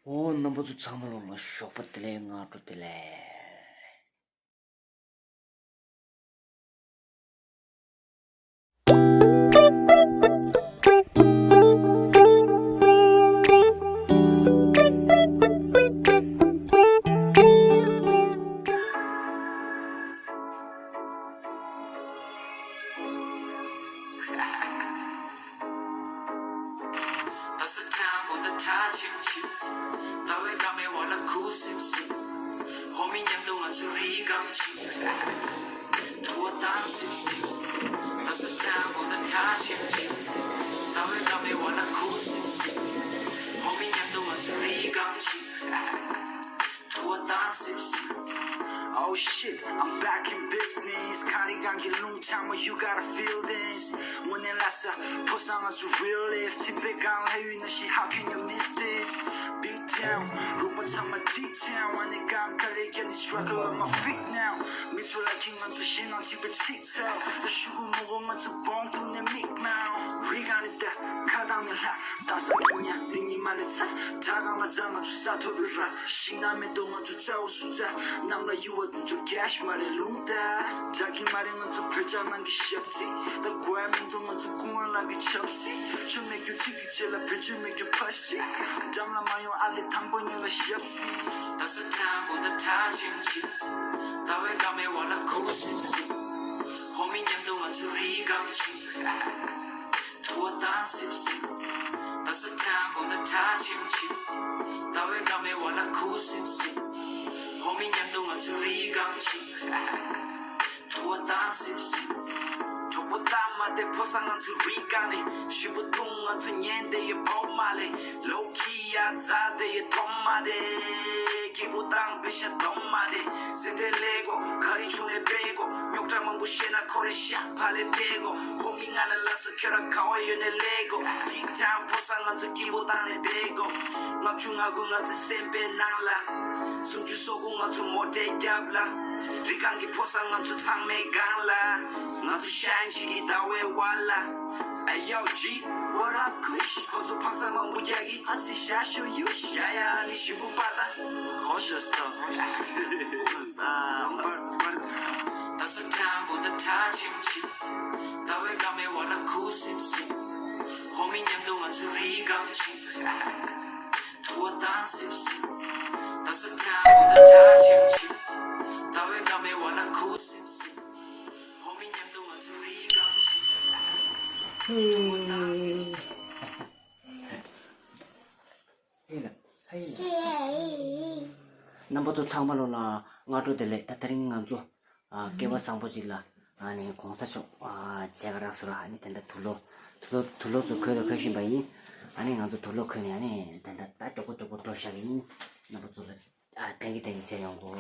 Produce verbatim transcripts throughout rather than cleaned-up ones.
ཨོ། རྣམ་པ་ཚོ་ཚང་མ་ལོ་ལ་ཞོགས་པ་བདེ་ལེགས། སྔ་དྲོ་བདེ་ལེགས། ད་ས་ཐང་པོ་ད་ཁྲ་ཆིམ་ཆིམ། ཟླ་བའི་སྐར་མའི་འོག་ལ་ཁུ་སིམ་སིམ། ཧོ་མི་མཉམ་དུ་ང་ཚོ་རི་སྒང་ཆིམ། དུ་བ་ལྡང་སིམ་སིམ། ད་ས་ཐང་པོ་ད་ཁྲ་ཆིམ་ཆིམ། ཟླ་བའི་སྐར་མའི་འོག་ལ་ཁུ་སིམ་སིམ། ཧོ་མི་མཉམ་དུ་ང་ཚོ་རི་སྒང་ཆིམ། དུ་བ་ལྡང་སིབ་སིབ། Oh shit, I'm back in business. གངས་རི་སྒང་གི་རླུང་འཚབ་མ། You gotta feel this. དངོས་གནས་ལ་ས་ཕོ་བཟང་ང་ཚོ་real is. ཁྱིམ་པའི་སྒང་ལྷ་ཡུལ་ནང་བཞིན། How can you miss this? Beat down. རོགས་པ་ཚང་མ་འགྲིག་ཅིང་། དངོས་གནས་སྒང་ག་ལེ་ཀན་ནི་struggle on my feet now. མི་ཚོ་ལ་ཁྱི་ང་ཚོ་ཞེད་སྣང་བྱེད་པའི་ཚིག་ཚད། ད་ཤུ་གུ་མོ་གོ་ང་ཚོ་བོང་དུ་ནས་མིག་མའོ། རི་སྒང་ནས་ད་ཁ་གདང་ནས་ལྷ། ད་ས་གི་ཉ་འདི་ཉི་མ་ལས་ཚ། དྲ་གང་ལ་ཚ་ང་ཚོ་ས་ཐོབ་ར། ཤིང་ནགས་མེ་ཏོག་ང་ཚོ་རྩ་བོ་སུ་རྩ། གནམ་ལ་ཡུ་བ་འདི་ཚོ་cash་མ་རེད་ལུང་ད། དྲ་གི་མ་རེད་ང་ཚོ་བོད་ལྗང་ནང་གི་ཞབས་རྩིས། ད་གོ་ཡ་མི་འདུག་ང་ཚོ་ཀུན་དབང་ལག་གི་ཆབ་སྲིད། ཆོ་མེད་རྒྱུ་ཚིག་གི་ཆེ་ལ་བེད་སྤྱོད་མེད་རྒྱུ་ཕ་ཤི། འགྲམ་ལ་མ་ཡོང་ཨ་ལེ་དང་པོ་ཉོ་ལ་ཞབས་སྲིད། ད་ས་ཐང་པོ་ད་ཁྲ་ཆིམ་ཆིམ། ཟླ་བའི་སྐར་མའི་འོག་ལ་ཁུ་སིམ་སིམ། ཧོ་མི་མཉམ་དུ་ང་ཚོ་རི་སྒང་ཆིམ། དུ་བ་ལྡང་སིབ་སིབ། ད་ས་ཐང་པོ་ད་ཁྲ་ཆིམ་ཆིམ། ཟླ་བའི་སྐར་མའི་འོག་ལ་ཁུ་སིམ་སིམ། ཧོ་མི་མཉམ་དུ་ང་ཚོ་རི་སྒང་ཆིམ། དུ་བ་ལྡང་སིབ་སིབ། གྲོགས་པོ་ད་མ་བསྡད་ཕོ་བཟང་ང་ཚོ་རི་སྒང་ནས། ཞིམ་པོ་འཐུང་ང་ཚོ་ཉན་བསྡད་ཡོད་བོགས་མ་ལས། ལོ་ཁི་ཡ་འཛག་བསྡད་ཡོད་མཐོང་མ་བསྡད། སྐྱིད་པོ་དང་པེ་ཤ་གཏོང་མ་བསྡད། སེམས་ཁྲལ་ལས་གོ་ག་རེ་བྱུང་ནས་སྤྲད་གོ། རྙོག་དྲ་མང་པོ་བཤད་ན་ཁོ་རེ་ཤ་ཕ་ལས་སྤྲད་གོ། ཕོ་མི་ང་ལ་ལ་ས་ཁྱོད་ར་ག་བ་ཡོད་ནས་ལས་གོ། ཐིག་ཐང་ཕོ་བཟང་ང་ཚོ་སྐྱིད་པོ་བཏང་ནས་བསྡད་གོ། ལྔ་བཅུ་ང་དགུ་ང་ཚོ་སེམས་པའི་ནང་ལ། སུམ་ཅུ་སོ་དགུ་ང་ཚོ་མོ་ཊའི་རྒྱབ་ལ། རི་སྒང་གི་ཕོ་བཟང་ང་ཚོ་ཚང་མའི་སྒང་ལ། ང་ཚོ་ཤན་ཞིག་གི་ཟླ་བའི་བར་ལ། Hey yo G, what up Kush? ཁོ་ཚོ་འཕག་འཚག་མང་པོ་རྒྱག་གི། ཨ་ཙི་ཞག་ཤོ་ཡུ་ཤི། ཡ་ཡ་ནི་ཞིམ་པོ་པ་ད། ཁོ་ཤ་སྟོ། ད་ས་ཐང་པོ་ད་ཁྲ་ཆིམ་ཆིམ། ཟླ་བའི་སྐར་མའི་འོག་ལ་ཁུ་སིམ་སིམ། ཧོ་མི་མཉམ་དུ་ང་ཚོ་རི་སྒང་ཆིམ། དུ་བ་ལྡང་སིབ་སིབ། ད་ས་ཐང་པོ་ད་ཁྲ་ཆིམ་ཆིམ། ཟླ་བའི་སྐར་མའི་འོག་ལ་ཁུ་སིམ་སིམ། ཧོ་མི་མཉམ་དུ་ང་ཚོ་རི་སྒང་ཆིམ། དུ་བ་ལྡང་སིབ་སིབ། ཧེ་ལ། ཧེ་ལ། རྣམ་པ་ཚོ་ཚང་མ་ལོ་ལ་སྔ་དྲོ་བདེ་ལེགས། ད་དེ་རིང་ང་ཚོ་ཨ་སྐལ་བ་བཟང་པོ་ཅིག་ལ་ཨ་ནི་གོང་ས་མཆོག་ཨ་མཇལ་ཁ་རག་སོང་ར། ཨ་ནི་དེ་འདྲ་དུག་ལོག་དུག་ལོག་དུག་ལོག་ཚོ་འཁོལ་དང་འཁོལ་བཞིན་པ་ཡིན། ཨ་ནི་ང་ཚོ་དུག་ལོག་འཁོལ་ནས་ཨ་ནི་དེ་འདྲ་ད་མགྱོགས་པོ་མགྱོགས་པོ་འགྲོ་བཞག་གི་ཡིན། རྣམ་པ་ཚོ་ལ་ཨ་thank you thank you བྱས་ཡོང་གོ།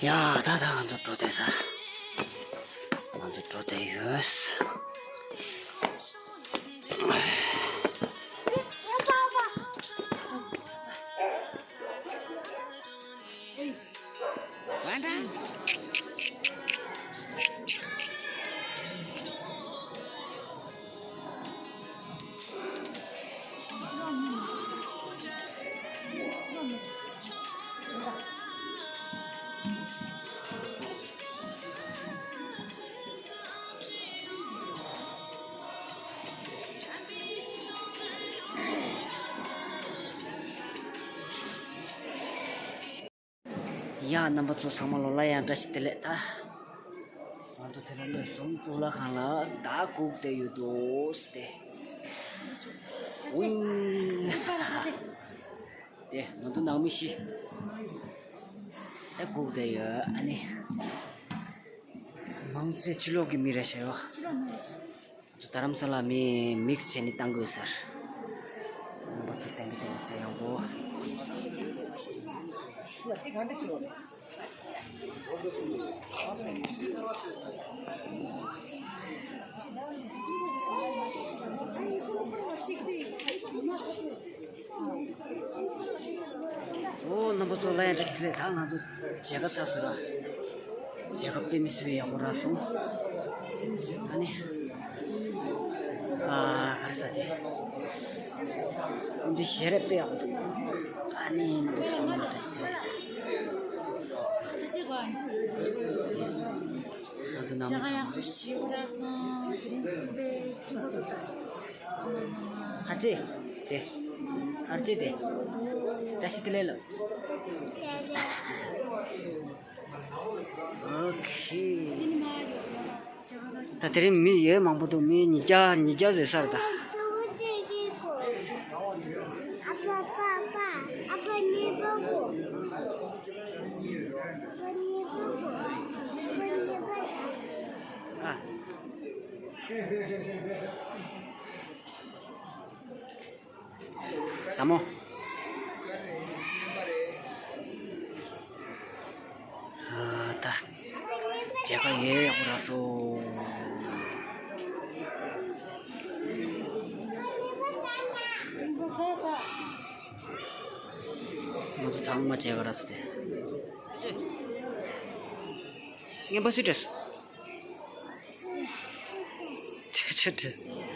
ཡ་ད་ད་ང་ཚོ་འགྲོ་བསྡད་ས། ང་ཚོ་འགྲོ་བསྡད་ཡོད། ཡ་རྣམ་པ་ཚོ་ཚང་མ་ལོ་ལ་ཡང་བཀྲ་ཤིས་བདེ་ལེགས། ད་ང་ཚོ་དེ་རིང་ནས་བཟུང་གཙུག་ལག་ཁང་ལ་ད་སྒུག་བསྡད་ཡོད་འདུག་སྟེ། ཨུང་། དེ་ང་ཚོ་ནང་མི་བཞི་ད་སྒུག་བསྡད་ཡོད། ཨ་ནི་མང་ཆེ་ཕྱི་ལོགས་ཀྱི་མི་རེད་ཤག་ཡོད། ཚོ་རྡ་རམ་ས་ལ་མི་མིག་སི་བྱས་ནས་བཏང་དགོས་ཟེར། རྣམ་པ་ཚོ་ཏན་ཏན་བྱས་ཡོང་གོ། ཨོ་རྣམ་པ་ཚོ་ལ་ཡང་འགྲིག་གི་རེད། ད་ང་ཚོ་མཇལ་ཁ་ཚར་སོང་ར། མཇལ་ཁ་དཔེ་མི་སྲིད་པའི་ཡག་པོ་རག་སོང་། ཨ་ནི། ཨ་ག་རེ་ཟ་དེ། སྐུ་མདུན་ཞལ་རས་དཔེ་ཡག་པོ་འདུག་ཨ་ནི་རྣམ་པ་ཚོ་ལ་ཡང་འགྲིག་གི་རེད། ང་ཚོ་ནང་མི་ཚང་མ། ཁ་ཆེ། དེ། ཨར་ཅེ་དེ། བཀྲ་ཤིས་བདེ་ལེགས་ལོ། ཨོ་ཁེ། ད་དེ་རིང་མི་ཡོད་མང་པོ་འདུག་མི་ཉིས་བརྒྱ་ཉིས་བརྒྱ་ཟེར་ས་རེད་ད། ཨ། ཟབ་མོ། ཨ་ད། མཇལ་ཁ་ཡེ་ཡག་པོ་རག་སོང་། ང་ཚོ་ཚང་མ་མཇལ་ཁ་རག་སོང་སྟེ། རྔན་པ་སུས་སྤྲད་སོང་། ཁྱོད་ཁྱོད་བྲེལ།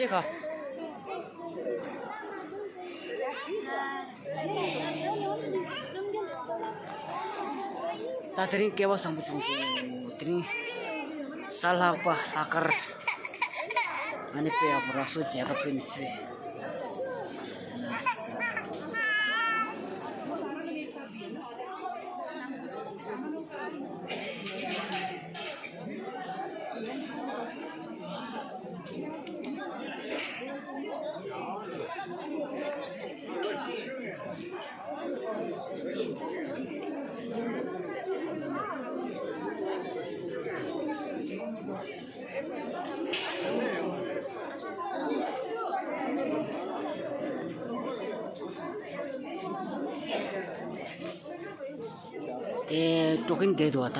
ད་དེ་རིང་སྐལ་བ་བཟང་པོ་བྱུང་སོང་། དེ་རིང་གཟའ་ལྷག་པ་ལྷག་དཀར། ཨ་ནི་དཔེ་ཡག་པོ་རག་སོང་། མཇལ་ཁ་དཔེ་མི་སྲིད་པའི། དེ་འགྲོ་གིན་བསྡད་འདུག་ད།